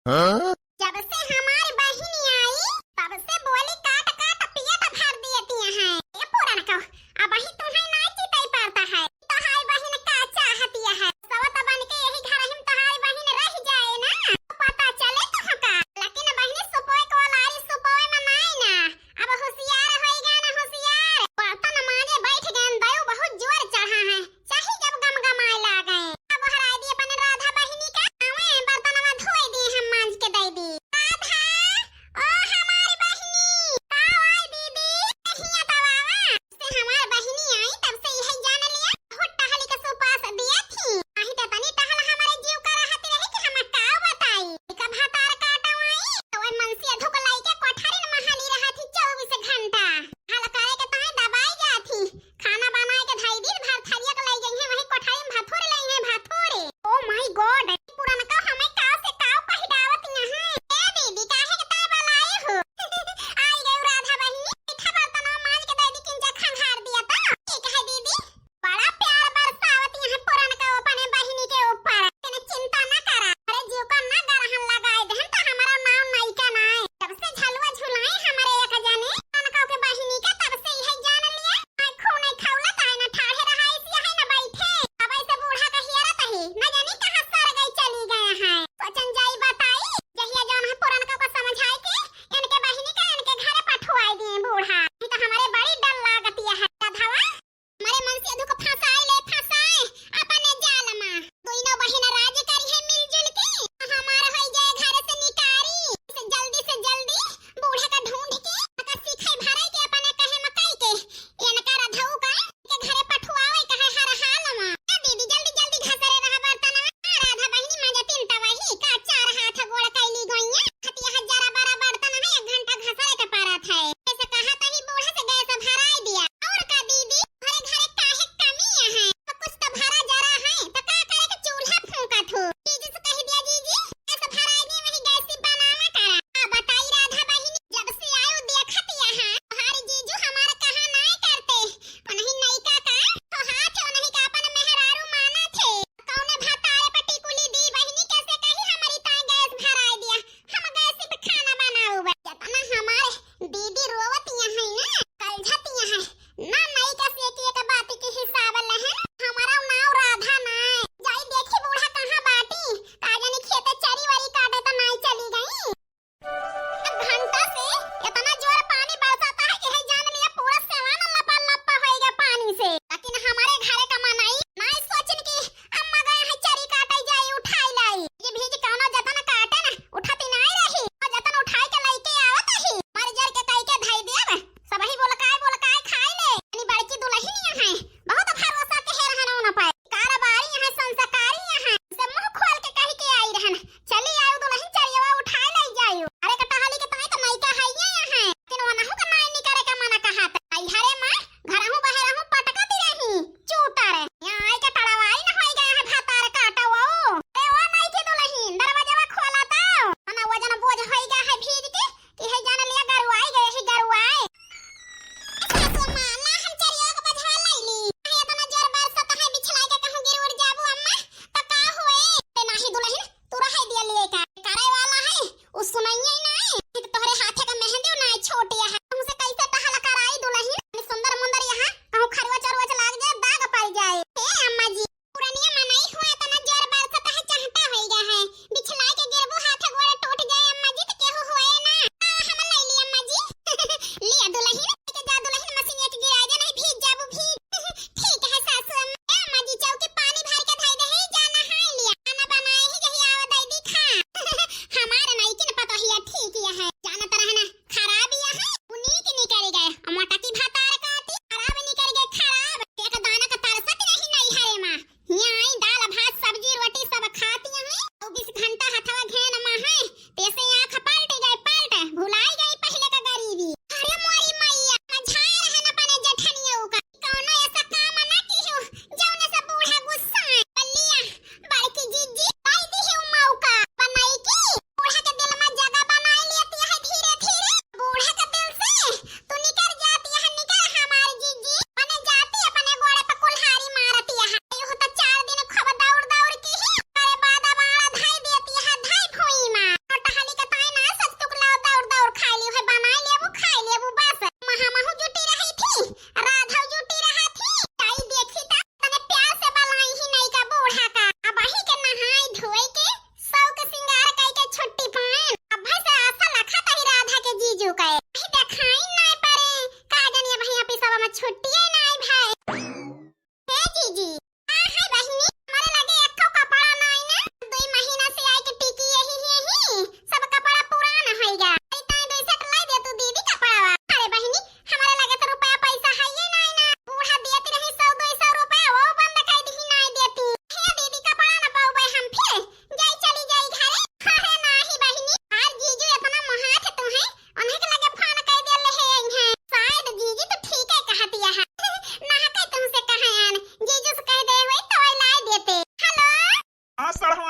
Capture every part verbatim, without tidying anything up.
जब से हमारी बहिन आई, तब से बोली काट काट पियत भर दियती हैं। ए पुरनकउ, अबहीं तुम्हें नाई चितई पड़ता है। तोहारी बहिन का चाहती है? सवत बन के यही घर में तोहारी बहिन रह जाए ना, पता चले तुहका। लेकिन बहिनी सुपोय को लारी सुपोय में नाई ना, अब होशियार होई गए ना होशियार। बर्तन माजे बैठ गए, दयू बहुत जोर चढ़ा है, चाही जब गमगमाए लागे। अब हराई दी अपन राधा बहिनी का, आवे बर्तनवा धोई दी हम मांज के दे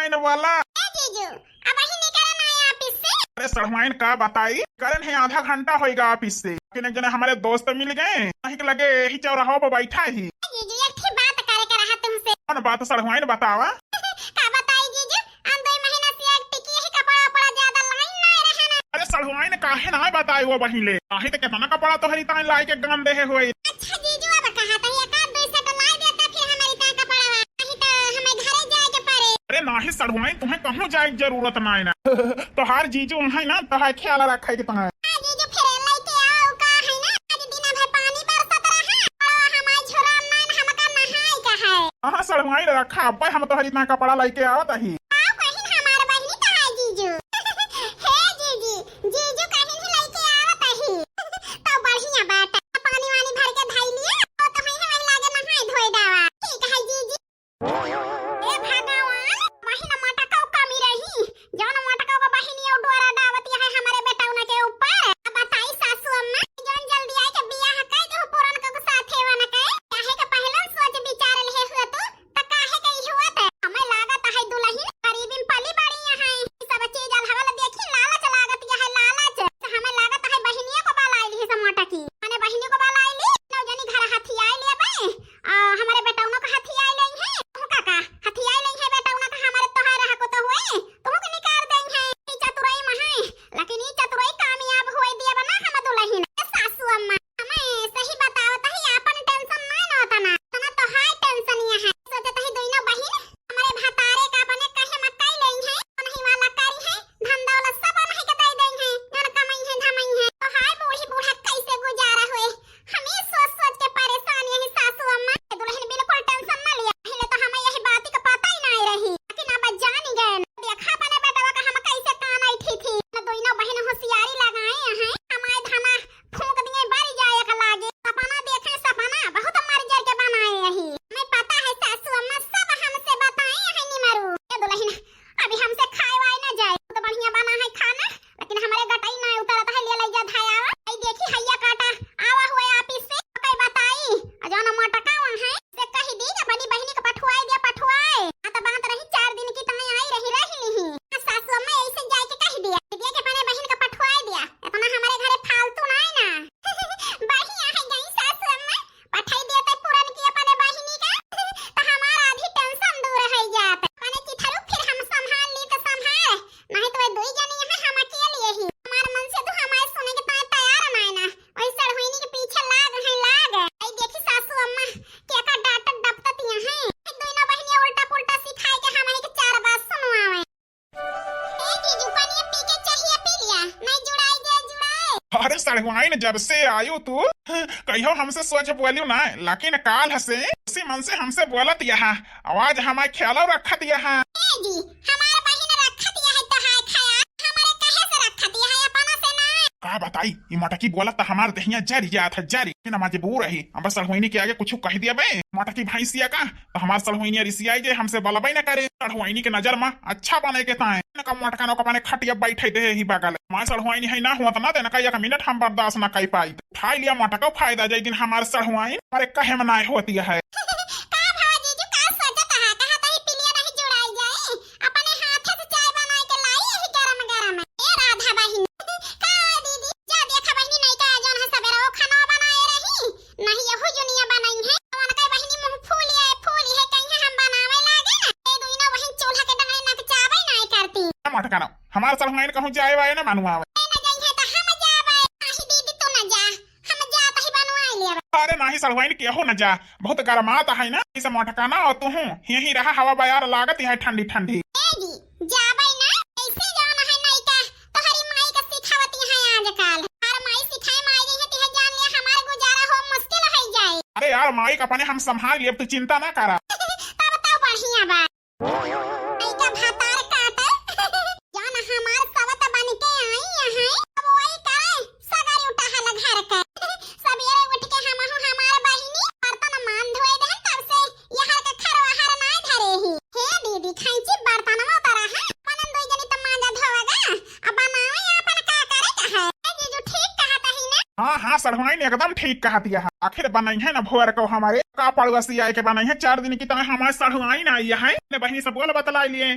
आइन वाला। ए जीजू, अबहीं निकरन है office से? अरे सढ़ुआइन का बताई, करन है आधा घंटा होइगा office से। लेकिन एक जने हमरे दोस्त मिल गए, वहीं के लगे यही चौराहा पर बैठा ही। ए जीजू, एक ठे बात करे के रहा तुमसे। कौन बात सढ़ुआइन बतावा? का बताई जीजू, हम दो महीना से एक टिकी ही कपड़ा उपड़ा ज्यादा लाइन ना रहे ना। अरे सढ़ुआइन काहे ना बताई वो बहिले? काहे तो कितना कपड़ा तोहरी ताई लाई के गान देहे होई। अच्छा जीजू, अब कहा था एक आध दो set लाई देता, फिर हमारी ताई कपड़ा नहीं तो हमें घरे जाए के पड़े। अरे नाही सढ़ुआइन, तुम्हें कहूँ जाए के जरूरत ना है ना। तोहार जीजू है ना, तोहार ख्याल रखे के तुम्हें। हाँ जीजू, फिर लेके आओ, का है ना, आज दिन भर पानी बरसत रहा, और हमार झोरा में हमका नहाए का है। हाँ सढ़ुआइन, रखा, अब हम तोहरी ताई कपड़ा लेके आवत ही। का कहिन हमार बहिनी कहाँ जीजू? हे जीजी, जीजू कहिन ही लइके आवत ही। तो बढ़िया बात, पानी वानी भर के धई लिया, तो तो है वही लागे नहाए धोए दावा। ठीक है जीजी। ए भगवान, बहिन मोटका कमी रही, जौन मोटका का बहिनी और डोरा डावत है हमारे बेटौना के ऊपर। अब बताई सासू अम्मा, जौन जल्दी आए के बियाह कर दो पुरन के साथे वन के, काहे के पहले सोच विचार ले हुआ तू। त काहे के ई होत है? हमें लागत है दुलहिन गरीबी में पली बड़ी है। ई सब चीज अलहवल देखी लालच लागत है, लालच। त हमें लागत है बहिनिया को बलाई ली है समोटा की। मने बहिनी को बलाई ली, नौ जनी घर हथियाई लेबे, आ, हमारे बेटौनो का हथियाई लेई है। तू का का हथियाई लेई है बेटौना का, हमारे तोहार हको तो हुए, तू के निकाल देई है। ई चतुराई में है, लेकिन ई चतुराई कामयाब हुए दिया बना हम दुलहिन। ए सासू अम्मा, हमें सही बतावत ही, आपन tension ना न होता ना, तना तो high tension ये है। सोचत ही दोनों बहिन हमारे भतारे का अपने कहे मक्कई लेई है, नहीं वाला करी है, धन दौलत सब नहीं के दे देई है, जन कमाई है धमाई है, तो हाय बूढ़ी बूढ़ा कैसे गुजारा हुए, हम ये सोच सोच के परेशान यही सासू अम्मा। दुलहिन बिल्कुल tension ना लिया, पहले तो हमें यही बात का पता ही नहीं रही, लेकिन अब जान गए। देखा अपने बेटवा का हम कैसे कान ऐठी थी, न दोनों बहिन होशियारी लगाए हैं, हमारे धना फूंक दिए बरी जाए के लागे। सपना देखे सपना, बहुत मर जर के बनाए रही। मैं पता है सासू अम्मा सब हमसे बताए हैं निमरू। ए दुलहिन, अभी हमसे खाए वाए ना जाए, तो बढ़िया बना है खाना, लेकिन हमारे गटई ना उतरत है, ले ले जा धायावा। आई देखी हैया काटा, आवा हुए office से, कई बताई, आ जौन मोटका वहाँ है, से कही दी कि अपनी बहिनी के पठुआए दिया, पठुआए। आ तो बात रही चार दिन की, तने आई रही, रही नहीं। आ सासू अम्मा ऐसे जाए के कह दिया, दिया कि अपने बहिन के पठुआए दिया, इतना हमारे घरे फालतू ना है ना। बढ़िया है गई सासू अम्मा, पठाई दिया ते पुरन की अपने बहिनी का, तो हमार आधी tension दूर है जात। अपने चिथरू फिर हम संभाल ली तो संभाल, नहीं तो ये दुई जनी यहाँ हम अकेले ही। हमार मन से तो हमारे सुने के ताए तैयार ना है ना। वही सड़हुइनी के पीछे लाग है, लाग। आई देखी सासू अम्मा, के का डांटत डपटत यहाँ है। दोनों बहिनिया उल्टा पुल्टा सिखाए के हमारे के चार बात सुनवावे। ए जीजू, पनिया पी के चाहिए पी लिया, नहीं जुड़ाई दे जुड़ाए। अरे सड़हुआइन, जब से आयु तू, कहियो हमसे सोच बोलियो ना, लेकिन काल से उसी मन से हमसे बोलत यहाँ। आवाज हमार ख्यालो रखत यहाँ। ए जी, हमार बहिन रखत यहाँ तो है ख्याल, हमारे कहे से रखत यहाँ, अपना से ना। का बताई, ई मटकी बोलत तो हमार दहिया जर जात है, जर। लेकिन मजबूर रही, अब सड़हुइनी के आगे कुछ कह दिया बे, मटकी भैंसिया का, तो हमार सड़हुइनिया रिसियाई जे हमसे बलबे न करे। सड़हुइनी के नजर में अच्छा बने के ताए, इनका मटका नौका बने खटिया बैठे दे ही बगल। हमार सड़हुइनी है ना हुआ तो ना देना का एक मिनट हम बर्दाश्त ना कर पाई। उठाई लिया मटका फायदा जाई दिन हमार सड़हुआइन, अरे कहे में नाय होती है। का भवा जीजू, का सोचत हा? कहा तही पिलिया नहीं जुड़ाई जाई, अपने हाथे से चाय बनाए के लाई यही गरम गरम। ए राधा बहिन, का दीदी, जा देखा बहिनी नहीं का जौन है सबेरा वो खाना बनाए रही, नहीं यहू जुनिया बनाई है। उनका बहिनी मुंह फूली है, फूली है, कहीं हम बनावे लागे ना। ए दुइनो बहिन चूल्हा के डंगरे नकचावे नाय करती। मटका ना, हमार सड़हुआइन कहूँ जाए वाए ना मानुआवे। ए ना जाई है तो हम जावे। नाही दीदी तू ना जा, हम जात ही बनवाई लेब। अरे नाही सड़हुआइन केहू न जा, बहुत गरमात है ना, इसे मोटकाना और तू हूँ, यहीं रहा, हवा बयार लागत है ठंडी ठंडी। ए जी, जाबै ना, ऐसे जौन है नायिका, तोहरी माई का सिखावती है आजकल। हमार माई सिखाए में आई गई है, तिहे जान लिया हमार गुजारा हो मुश्किल है जाए। अरे यार माई का अपने हम संभाल लेब, तू चिंता ना करा। तब तो बढ़िया बा। लइका भतार काटे, जौन हमार सवत बन के आई है, अब वही करे, सगरी उठा हल घर के। सबेरे उठ के हमहू हमार बहिनी बर्तन मान धोए देहन, तब से यहर के खरवाहर नाय धरे ही। हे दीदी, खैंची बर्तनवा उतारा है, मनन दुई जनी त मांजा धोवगा, अब बनावे आपन का करे का है। ए जीजू, ठीक कहत ही ना? हाँ, हाँ, सड़हुआइन एकदम ठीक कहत ही। आखिर बनइहैं ना भोर कउ हमरे, का पड़ुआ सियाए के बनइहैं, चार दिन की तइँ हमार सढ़ुआइन आई है। अपने बहिनी से बोल बतलाई लिए,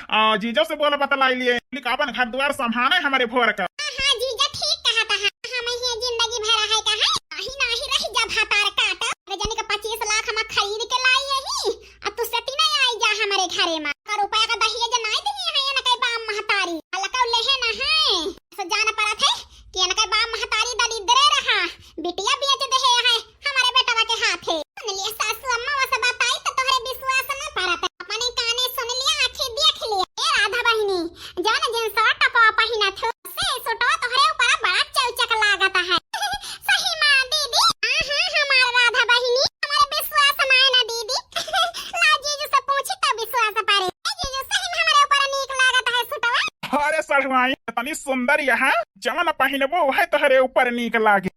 आ, जीजो से बोल बतलाई लिए, बोली का अपन घर दुआर संभाले हमरे भोर कउ। हाँ, हाँ, जीजा ठीक कहत है, हम ही जिंदगी भर है कहे, नाही, नाही रह जा भतार काट, अरे जनी के पच्चीस लाख हम खरीद के लाई यही, आ तू सती नहीं आई जा हमरे घरे मा, का रुपया का दहेज नहीं दिए है, इनके बाप महतारी, अलकौ लेहे ना है, सो जान परत है कि इनके बाप महतारी दलिद्रे रहा, बिटिया बेच देहे है हमरे बेटवा के हाथे। सुन लिए सासू अम्मा, वस बताई तो तोहरे विश्वास न परत। अपने काने सुन लिया, आँखी देख लिया। ए राधा बहिनी, जौन जींसवा टपवा पहिनत हो, से सुटवा तोहरे ऊपर बड़ा चौचक लागत है। सही मा दीदी? हाँ, हाँ, हमार राधा बहिनी, हमारे विश्वास नाय ना दीदी। ला जीजू से पूछी तो विश्वास पारे। ए जीजू, सही में हमारे ऊपर नीक लागत है सुटवा। अरे सढ़ुआइन, इतनी सुंदर यहाँ जवन पहिनबो वह तोहरे ऊपर नीक लागे।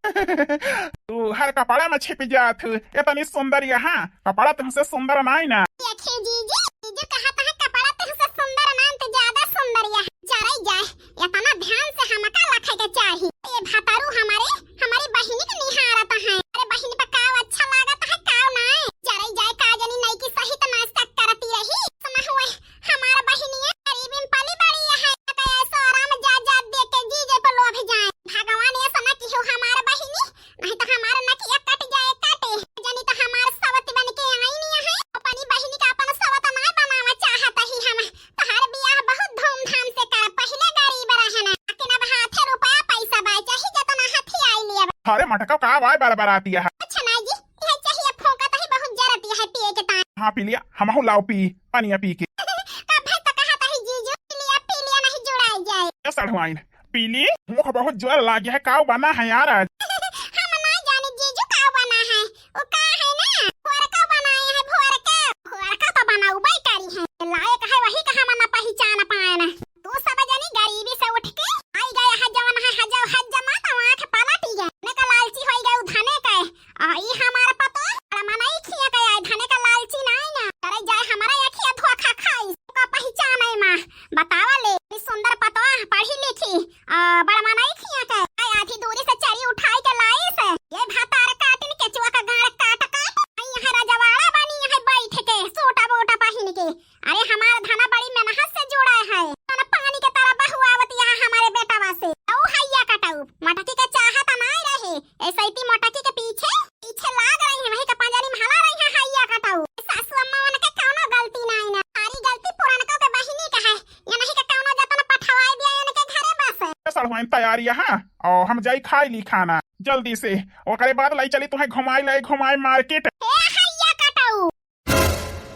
तू हर कपड़ा में छिप जात हू, इतनी सुंदर यहाँ कपड़ा तुमसे सुंदर नाई ना। देखिए जीजी, जीजू कहत है कपड़ा तुमसे सुंदर नाई तो ज्यादा सुंदर यहाँ। जरई जाए, इतना ध्यान से हमका रखे के चाही। ये भतारू हमारे, हमारी बहिनी के निहारत है। अरे बहिनी पे काव अच्छा लागत है, काव नाई। जरई जाए का जनी नई की सही तो नाश्ता करती रही। सुना हुए हमार बहिनिया गरीबी में पली बड़ी है, कहे ऐसो आराम जा जा दे के जीजे पे लोभ जाए। भगवान ऐसा ना किहो हमार बहिनी, नहीं तो हमार नकिया कट जाए काटे। जनी तो हमार सवत बन के आई नहीं है, अपनी बहिनी का अपन सवत ना बनावा चाहत ही हम। तोहार बियाह बहुत धूमधाम से कर, पहले गरीब रहना, लेकिन अब हाथे रुपया पैसा बा, चाही जतना हाथी आई लिया। अरे मटका का बाय बरबराती है। अच्छा ना जी, यह चाहिए फूंकत ही बहुत जरती है पिए के ताई। हाँ पी लिया, हमहू लाओ पी, पनिया पी के। कब है तो कहा था ही जीजू, पी लिया, पी लिया नहीं जुड़ाई जाए। ए सढ़ुआइन, पी ली, मुख बहुत जोर लागे है, काव बना है यार आज? हम ना जाने जीजू काव बना है, वो का है ना, भोरका बनाए है, भोरका। भोरका तो बनाउबे करी है, लायक है वही का हम ना पहचान पाए ना। तू सब जनी गरीबी से उठ के आई गए है जवन है हजव हज जमा तो आँख पलटी गए, ने का लालची होई गए धने के। आ, ई हमार पतो, बड़ा मनई खिया के आए, धने का लालची नाई ना। अरे जाए हमारा अखिया धोखा खाई, का पहचान है माँ। बतावा ले, ई सुंदर पतवा पढ़ी लिखी, आ, बड़ा मनई खिया के आए, आधी दूरी से चरी उठाई के लाई से। ये भतार काटिन केचुआ का गाड़ काट काट, आई यहाँ रजवाड़ा बनी यहाँ बैठ के, सूटा बूटा पहिन के। अरे हमार धना बड़ी मेहनत से जोड़ा है, ना पानी के तरह बहुआवत यहाँ हमारे बेटवा से। औ हैया कटऊ, मटकी के चाहत नाई रहे, ऐसे ही मटकी के पीछे, पीछे लाग रही है, वही के पंजरी में हला रही है हैया कटऊ। सासू अम्मा उनके कौनो गलती नाई ना, सारी गलती पुरनको के बहिनी का है, ये नहीं के कौनो जतन पठवाई दिया इनके घरे बस। ए सढ़ुआइन तैयार यहाँ, और हम जाई खाई ली खाना जल्दी से, ओकरे बाद लाई चली तुम्हें घुमाई लाई घुमाई मार्केट। ए हैया कटऊ,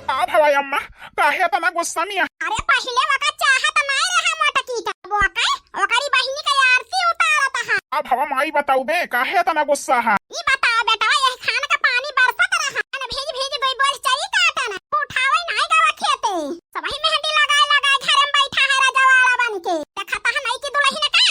का भवा अम्मा, काहे इतना गुस्सा में आ? अरे पहिले ओका चाहत नाय रहा मोटकी का, अब ओका, ओकरी बहिनी का आरती उतारत हा। का भवा माई बताऊ बे, काहे इतना गुस्सा हा? ई बताओ बेटा, यह खान का पानी बरसत रहा, न भीज भीज दुई बोझ चरी काटन, उठावे नाय गवा खेते। सबही मेहंदी लगाए लगाए घर में बैठा है रजवाड़ा बन के। देखत हा नहीं कि दुलहिन का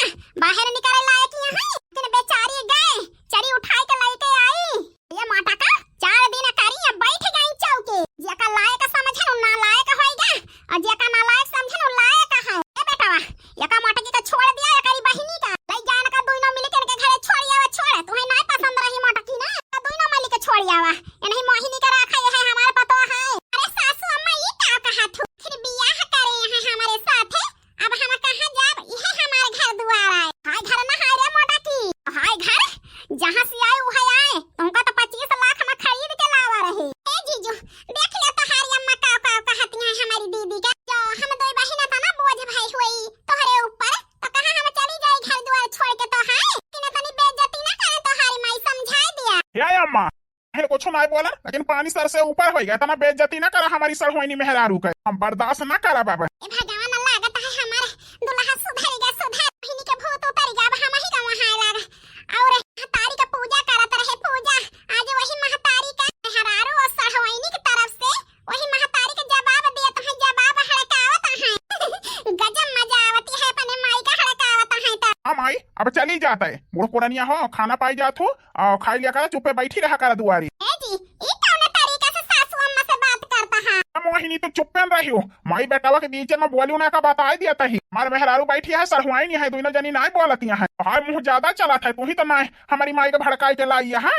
बाहर निकले लायक यहाँ, लेकिन बेचारी गए, चरी उठाए के लेके आई। ये मोटका चार दिन करी, अब बैठ गई चौके। जेका लायक समझन, उ नालायक होइगा, और जेका नालायक समझन, उ लायक है। ए बेटवा, एका मोटकी के छोड़ दिया, एकरी बहिनी का। लई जा इनका दुइनो मिली के इनके घरे छोड़ी आवा, छोड़। तुहे नाय पसंद रही मोटकी ना, तो दुइनो मिली के छोड़ी आवा। ये नहीं मोहिनी के रखा, ये है हमार पतोह है। अरे सासू अम्मा, ई का कहा थू? फिर बियाह करे हैं हमारे साथे, अब हम कहाँ जाब? इहे हमार घर दुआर आए। हाय घर ना हाय रे मोटकी, हाय घर, जहाँ से आए उहे आए। तुमका तो पच्चीस लाख में खरीद के लावा रहे। ए जीजू, देख ले तोहारी अम्मा का, का कहती हैं हमारी दीदी के। जो हम दो बहिन तना बोझ भाई हुई तोहरे ऊपर, तो कहाँ हम चली जाई घर दुआर छोड़ के? तो है कि ना तनी बेइज्जती ना करे तोहारी माई, समझाई दिया। ए अम्मा, फिर कुछ ना बोला, लेकिन पानी सर से ऊपर होइगा। इतना बेइज्जती ना करा हमारी सढ़ुआइनी मेहरारू के, हम बर्दाश्त ना करब अब। ए भगवान, लागत है हमार दुल्हा सुधर गया, सुधर। बहिनी के भूत उतर गया, अब हम ही का वहाँ लाग। और तारी का पूजा करत रहे, पूजा। आज वही महतारी का मेहरारू और सढ़ुआइनी की तरफ से वही महतारी के जवाब दिया तो है, जवाब हड़कावत है। गजब मजा आवती है अपने माई का हड़कावत है तो। हाँ माई, अब चली जाता है, बूढ़ पुरनिया हो, खाना पाई जात हो, आ, खाई लिया करा, चुप्पे बैठी रहा करा दुआरी। ए जी, ई कौने तरीका से सासू अम्मा से बात करता है? ए मोहिनी, तू चुप्पे न रही हो, माई बेटवा के बीच में बोली उन्हें का बताई दिया तही। हमार मेहरारू बैठी है, सढ़ुआइनी है, दुइनो जनी नाय बोलती हैं। हाय मुँह ज्यादा चला था, तू ही तो नाय हमारी माई के भड़काई के लाई है, हाँ?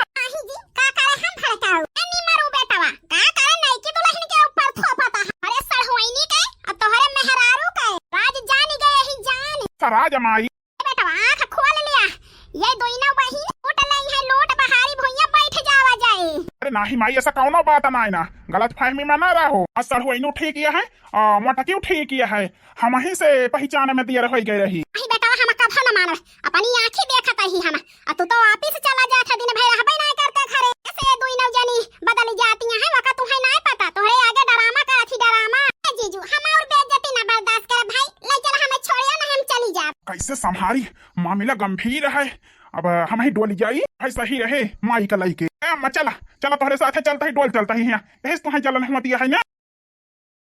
जी, का करे हम भड़काऊ? ए निमरू बेटवा, का करे नईकी दुलहिन के ऊपर थोपता है? अरे सड़हुइनी के, अब तोहरे मेहरारू के, राज जानी गए ही जान। सराज माई। बेटवा, आँख खोल लिया। ये दोइनो बहिन लूट लई है, लूट बहारी भुइयां बैठ जावा जाए। अरे नाही माई, ऐसा कौनो बात नाई ना, गलत फहमी में ना रहो। आ सड़हुइनू ठीक यह है, आ, मोटकियो ठीक यह है, हम ही से पहचान में दियर होई गए रही। अही बेटवा, हम कभो न मानब, अपनी आँखी देखत ही हम। आ तू तो वापिस चला जात है, दिन भर रहबे ना करते घरे। ऐसे दोइनो जनी बदल जाती हैं, वका तुम्हें ना पता, तोहरे आगे डरामा करत ही डरामा। ए जीजू, हम और बेइज्जती ना बर्दाश्त करे भाई, ले चल हमें छोड़ियो ना, हम चली जाब। कैसे संभारी, मामला गंभीर है। अब हम ही डोली जाई, भाई सही रहे माई का लइके। ए अम्मा चला, चला तोहरे साथ चलता ही डोल चलता ही यहाँ। यही तुम्हें जलन हुआ दिया है ना।